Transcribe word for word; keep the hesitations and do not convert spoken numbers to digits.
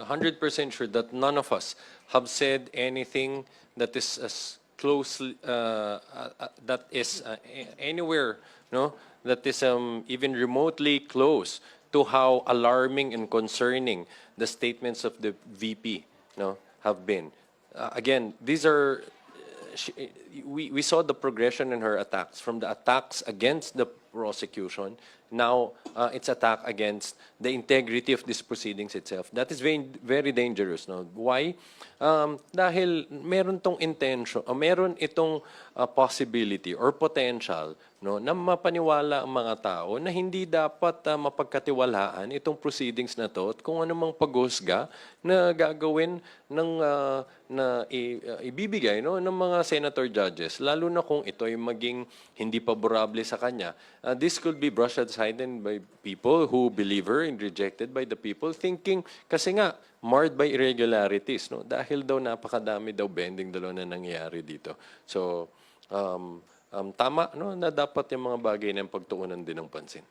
hundred percent sure that none of us have said anything that is as closely, uh, uh, uh, that is, uh, a- anywhere, no, that is, um, even remotely close to how alarming and concerning the statements of the V P, no, have been. Uh, again, these are, uh, sh- we, we saw the progression in her attacks, from the attacks against the prosecution. Now, uh, it's attack against the integrity of these proceedings itself. That is very, very dangerous, no? Why? Um, dahil meron tong intention, o meron itong, uh, possibility or potential, no, na mapaniwala ang mga tao na hindi dapat, ah, mapagkatiwalaan itong proceedings na 'to at kung anumang paghuhusga na gagawin ng, ah, na i- ah, ibibigay, no, ng mga senator judges, lalo na kung ito ay maging hindi paborable sa kanya. Ah, this could be brushed aside and by people who believe her and rejected by the people, thinking, kasi nga, marred by irregularities, no? Dahil daw napakadami daw bending the law na nangyayari dito. So, um, um, tama, no, na dapat yung mga bagay na yung pagtuunan din ng pansin.